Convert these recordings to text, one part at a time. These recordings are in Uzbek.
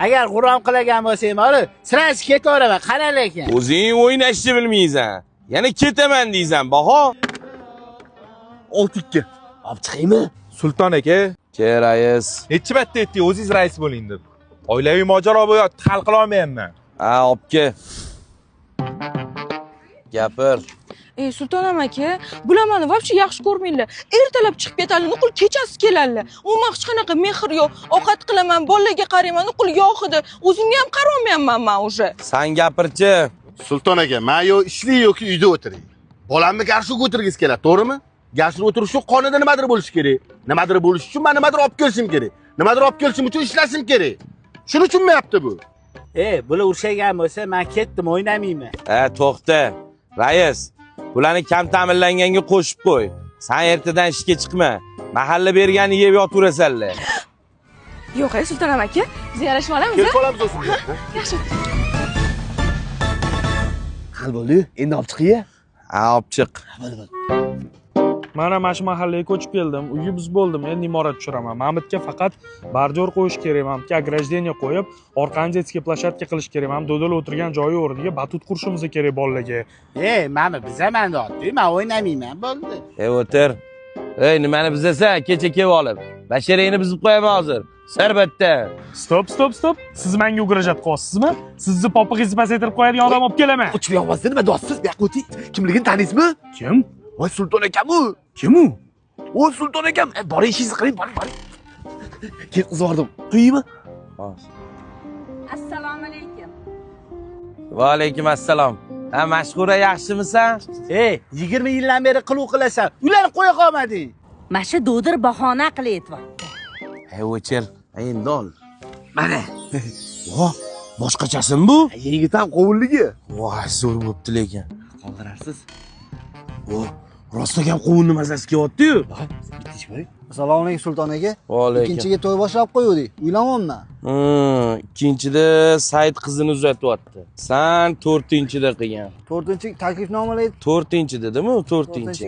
Agar g'urom qilagan bo'lsang, borib, sirasi ketaveraman, qara lekin. O'zing o'ynashni bilmaysan. Yana ketaman deysan, baho. 6-2. Olib chiqaymi? Sulton aka, Ke rais. necha marta aytdik, o'zingiz rais bo'ling deb. Oilaviy mojaro bo'lyapti, hal qila olmayapman. Ha, olib ke. Gapir. Ey Sulton aka, bular meni вообще yaxshi ko'rmaydilar. Ertalab chiqib ketadi, nuqul kechasi keladilar. Umuman hech qanaqa mehr yo'q. Ovqat qilaman, bolalarga qarayman, nuqul yog' hidi. O'zimga ham qarolmayapman man уже. San gapirchi. Sulton aka, men yo ishli yoki uyda o'tiring. Bolamni garshga o'tirgisi keladi, to'g'rimi? Garshga o'tirish uchun qonida nimadir bo'lishi kerak. Nimadir bo'lishi uchun men nimadir olib kelishim kerak. Nimadir olib kelishim uchun ishlashim kerak. Shuni tushunmayapti bu. Ey, bular urishagan bo'lsa, men ketdim, o'ynamayman. Ha, to'xta. Rais, bularni kam ta'minlanganga qo'shib qo'y. San ertadan ishga chiqma. Mahalla berganini yeb yotaverasanlar. Yo'q, ey Sulton aka, biz yarashib olamiz. Kelib qolamiz o'zimiz. Yaxshi. Hal bo'ldi, endi olib chiqing. Ha, olib chiq. Mana shu mahallaga ko'chib keldim. Uyi buz bo'ldim. Endi imorat tushiraman. Mamitga faqat bordyur qo'yish kerak. Mamitga ограждение qo'yib, orqani детский площадка qilish kerak. Mam dodala o'tirgan joyi o'rniga batut qurishimiz kerak bolalarga. Ey, mana bizaman deyapti, men o'ynamayman, bo'ldi. Ey, o'tir. Ey, nimani buzasan? Kecha kelib olib. Basharangni buzib qo'yaman hozir. Sarbatda. Стоп, стоп, стоп. Siz menga угрожать qilyapsizmi? Sizni popig'ingizni pasaytirib qo'yadigan odam olib kelaman. Uchib yoqmasdan nima deyapsiz? Bu yoqqa o'ting. Kimligini taniysizmi? Kim? Voy Sulton akam u. Kim u? O Sulton akam. Boring ishingizni qiling, boring, boring. Ketkazib yubordim. Quymi? Assalomu alaykum. Va alaykum assalom. Ha, mashhura yaxshimisan? Ey, 20 yildan beri qiluv qilasan. Uylanib qo'ya qolmading. Mana shu do'dir bahona qilayotibdi. Ey, o'chir. Endi ol. Mana. Voh, boshqachasimi bu? Yigit ham qovunligi. Voy, zo'r bo'pti lekin. Qoldirarsiz. Voh, rostdan ham qovunni mazasi kelyapti-yu. Assalomu alaykum Sulton aka. Va alaykum. Ikkinchiga to'y boshlab qo'yuvdik. Uylanyapman. Ikkinchida Said qizini uzatyapti. San to'rtinchida qilgan. To'rtinchi taklifnomalar To'rtinchi dedimi? To'rtinchi.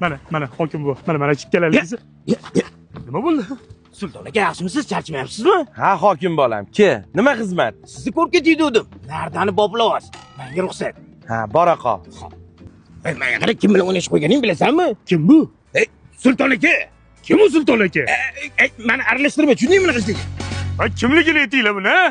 Mana, mana hokim bu. Mana, mana ikkalalaringiz. Nima bo'ldi? Sulton aka, yaxshimisiz? Charchamayapsizmi? Ha, hokim bolam, ke. Nima xizmat? Sizni ko'rib ketay dedim. Nardani boplayapsiz. Menga ruxsat. Ha, bora qol. Ey, menga qara, kim bilan o'ynashib qo'yganing bilasanmi? Kim bu? Ey, Sulton aka. Kim u Sulton aka? Ey, meni aralashtirma, tushundingmi bunaqa ishlarga? Ha, kimligini aytinglar buni, ha?